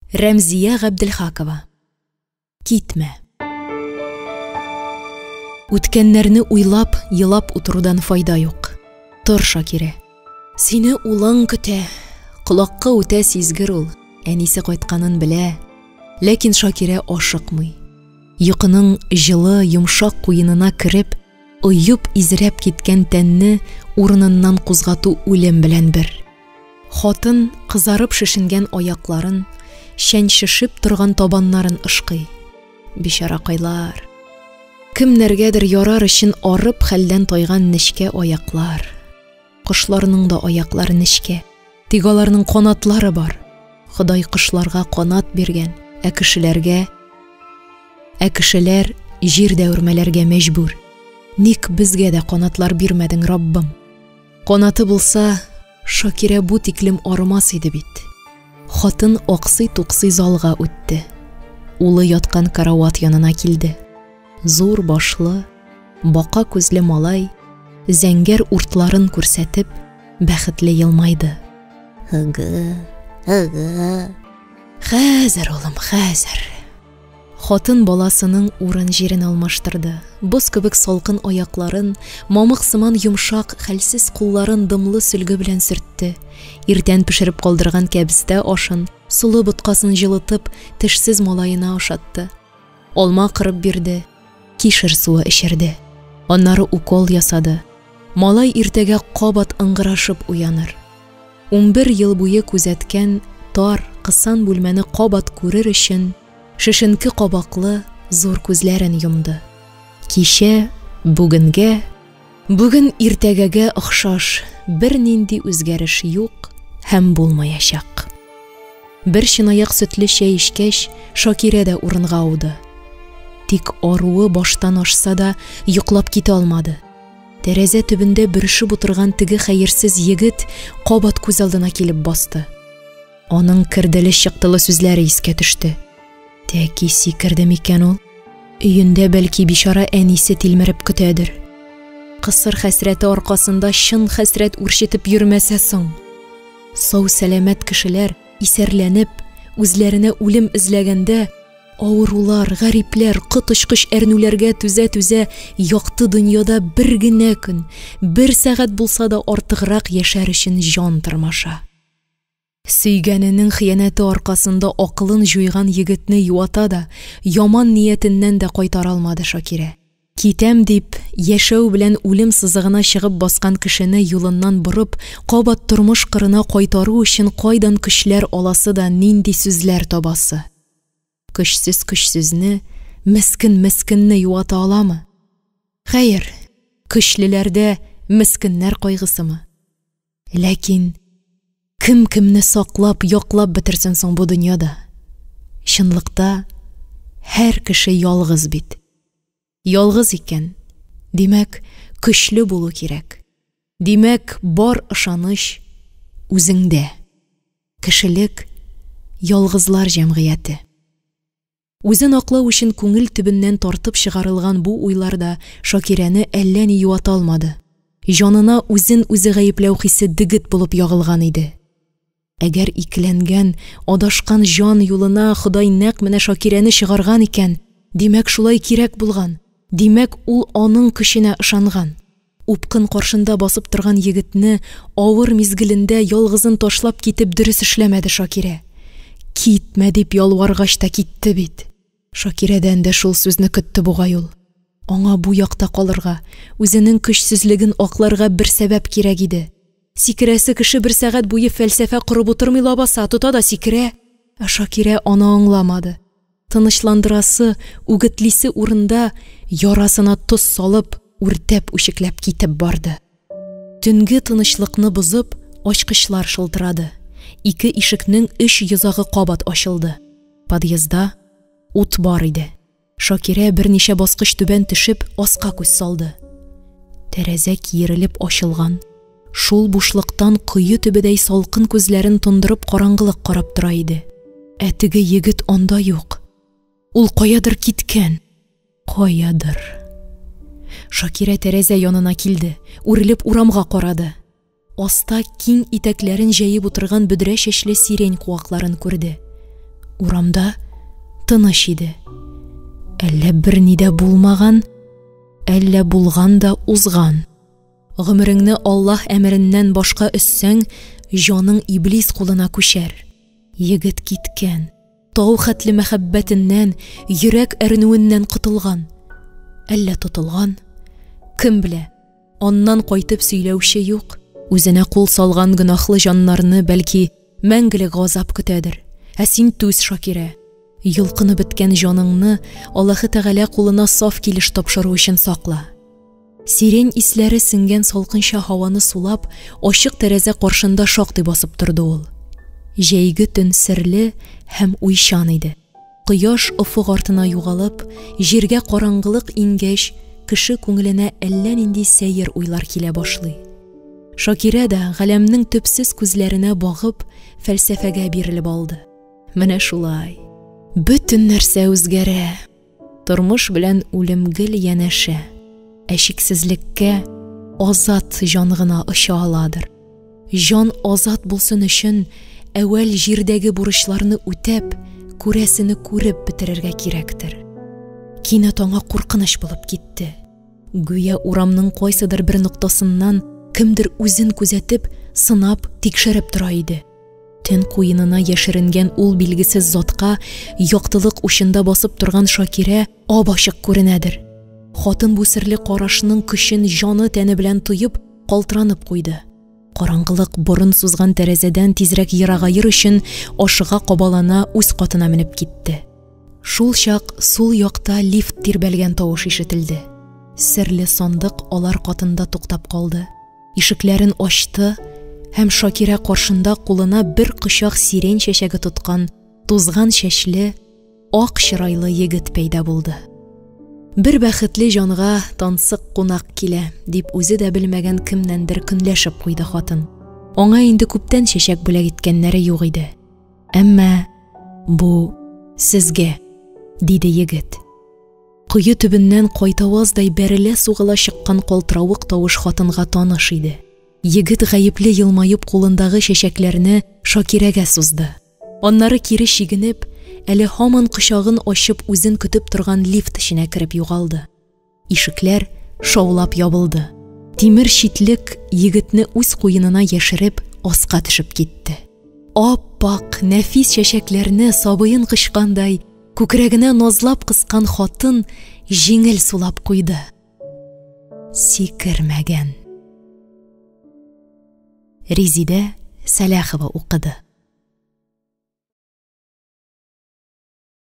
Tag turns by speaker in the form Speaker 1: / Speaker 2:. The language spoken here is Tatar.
Speaker 1: Рәмзия Габделхакова. Китмә. Үткәннәрне уйлап, елап утырудан файда юк. Тор, Шакирә. Сине улың көтә. Колакка үтә сизгер ул. Әнисе кайтканын белә. Ләкин Шакирә ашыкмый. Йокының җылы, йомшак куенына кереп, оеп изрәп киткән тәнне урыныннан кузгату үлем белән бер. Хатын кызарып шешенгән аякларын, чәнчешеп торган табаннарын ышкый. Бичаракайлар. Кемнәргәдер ярар өчен арып хәлдән тайган нечкә аяклар. Кошларның да аяклары нечкә, тик аларның канатлары бар. Ходай кошларга канат биргән, ә кешеләргә Ә кешеләр җирдә үрмәләргә мәҗбүр. Ник безгә дә канатлар бирмәдең, Раббым? Канаты булса, Шакирә бу тиклем арымас иде бит. Хатын аксый-туксый залга үтте. Улы яткан карават янына килде. Зур башлы, бака күзле малай, зәңгәр уртларын күрсәтеп, бәхетле елмайды.
Speaker 2: Ыгы, ыгы.
Speaker 1: Хәзер, улым, хәзер. Хатын баласының урын-җирен алмаштырды. Боз кебек салкын аякларын, мамык сыман йомшак, хәлсез кулларын дымлы сөлге белән сөртте. Иртән пешереп калдырган кәбестә ашын, солы боткасын җылытып, тешсез малаена ашатты. Алма кырып бирде, кишер суы эчерде. Аннары укол ясады. Малай иртәгә кабат ыңгырашып уяныр. 11 ел буе күзәткән тар, кысан бүлмәне кабат күрер өчен шешенке кабаклы зур күзләрен йомды. Кичә бүгенгә, бүген иртәгәгә охшаш бернинди үзгәреш юк һәм булмаячак. Бер чынаяк сөтле чәй эчкәч, Шакирә дә урынга ауды. Тик аруы баштан ашса да, йоклап китә алмады. Тәрәзә төбендә бөрешеп утырган теге хәерсез егет кабат күз алдына килеп басты. Аның керделе-чыктылы сүзләре искә төште. Тәки сикерде микән ул? Өендә бәлки бичара әнисе тилмереп көтәдер. Кысыр хәсрәте аркасында чын хәсрәт үрчетеп йөрмәсә соң? Сау-сәламәт кешеләр исәрләнеп, үзләренә үлем эзләгәндә, авырулар, гарипләр, коточкыч әрнүләргә түзә-түзә, якты дөньяда бер генә көн, бер сәгать булса да артыграк яшәр өчен җан тырмаша. Сөйгәненең хыянәте аркасында акылын җуйган егетне юата да, яман ниятеннән дә кайтара алмады Шакирә. Китәм дип, яшәү белән үлем сызыгына чыгып баскан кешене юлыннан борып, кабат тормыш кырына кайтару өчен кайдан көчләр аласы да нинди сүзләр табасы? Көчсез көчсезне, мескен мескенне юата аламы? Хәер, көчлеләрдә мескеннәр кайгысымы? Ләкин кем кемне саклап, яклап бетерсен соң бу дөньяда? Чынлыкта һәр кеше ялгыз бит. Ялгыз икән, димәк, көчле булу кирәк. Димәк, бар ышаныч үзеңдә. Кешелек ялгызлар җәмгыяте. Үзен аклау өчен күңел төбеннән тартып чыгарылган бу уйлар да Шакирәне әллә ни юата алмады. Җанына үзен үзе гаепләү хисе дегет булып ягылган иде. Әгәр икеләнгән, адашкан җан юлына Ходай нәкъ менә Шакирәне чыгарган икән, димәк, шулай кирәк булган, димәк, ул аның көченә ышанган. Упкын каршында басып торган егетне авыр мизгелендә ялгызын ташлап китеп дөрес эшләмәде Шакирә. Китмә дип ялваргач та китте бит. Шакирәдән дә шул сүзне көтте бугай ул. Аңа бу якта калырга, үзенең көчсезлеген акларга бер сәбәп кирәк иде. Сикерәсе кеше бер сәгать буе фәлсәфә корып утырмый лабаса, тота да сикерә. Ә Шакирә аны аңламады. Тынычландырасы, үгетлисе урында ярасына тоз салып, үртәп үчекләп китеп барды. Төнге тынычлыкны бозып, ачкычлар шылтырады. Ике ишекнең өч йозагы кабат ачылды. Подъездда ут бар иде. Шакирә берничә баскыч түбән төшеп, аска күз салды. Тәрәзә киерелеп ачылган. Шул бушлыктан кое төбедәй салкын күзләрен тондырып караңгылык карап тора иде. Ә теге егет анда юк. Ул каядыр киткән. Каядыр. Шакирә тәрәзә янына килде, үрелеп урамга карады. Аста киң итәкләрен җәеп утырган бөдрә чәчле сирень куакларын күрде. Урамда тыныч иде. Әллә берни дә булмаган, әллә булган да узган. Гомереңне Аллаһ әмереннән башка өзсәң, җаның иблис кулына күчәр. Егет киткән. Тау хәтле мәхәббәтеннән, йөрәк әрнүеннән котылган. Әллә тотылган? Кем белә? Аннан кайтып сөйләүче юк. Үзенә кул салган гөнаһлы җаннарны, бәлки, мәңгелек газап көтәдер. Ә син түз, Шакирә. Йолкынып беткән җаныңны Аллаһы Тәгалә кулына саф килеш тапшыру өчен сакла. Сирень исләре сеңгән салкынча һаваны сулап, ачык тәрәзә каршында шактый басып торды ул. Җәйге төн серле һәм уйчан иде. Кояш офык артына югалып, җиргә караңгылык иңгәч, кеше күңеленә әллә нинди сәер уйлар килә башлый. Шакирә дә, галәмнең төпсез күзләренә багып, фәлсәфәгә бирелеп алды. Менә шулай. Бөтен нәрсә үзгәрә. Тормыш белән үлем гел янәшә. Ә чиксезлеккә азат җан гына оча аладыр. Җан азат булсын өчен, әүвәл җирдәге бурычларны үтәп, күрәсене күреп бетерергә кирәктер. Кинәт аңа куркыныч булып китте. Гүя урамның кайсыдыр бер ноктасыннан кемдер үзен күзәтеп, сынап, тикшереп тора иде. Төн куенына яшеренгән ул билгесез затка яктылык учында басып торган Шакирә ап-ачык күренәдер. Хатын бу серле карашның көчен җаны-тәне белән тоеп, калтыранып куйды. Караңгылык борын сузган тәрәзәдән тизрәк ерагаер өчен ашыга-кабалана үз катына менеп китте. Шулчак сул якта лифт тирбәлгән тавыш ишетелде. Серле сандык алар катында туктап калды. Ишекләрен ачты һәм Шакирә каршында кулына бер кочак сирень чәчәге тоткан тузган чәчле, ак чырайлы егет пәйда булды. Бер бәхетле җанга тансык кунак килә, дип үзе дә белмәгән кемнәндер көнләшеп куйды хатын. Аңа инде күптән чәчәк бүләк иткәннәре юк иде. Әмма бу сезгә, диде егет. Кое төбеннән кайтаваздай бәрелә-сугыла чыккан калтыравык тавыш хатынга таныш иде. Егет гаепле елмаеп кулындагы чәчәкләрне Шакирәгә сузды. Аннары кире чигенеп, әле һаман кочагын ачып үзен көтеп торган лифт эченә кереп югалды. Ишекләр шаулап ябылды. Тимер читлек егетне үз куенына яшереп аска төшеп китте. Ап-ак, нәфис чәчәкләрне сабыен кочкандай, күкрәгенә назлап кыскан хатын җиңел сулап куйды. Сикермәгән. Резидә Сәләхова укыды.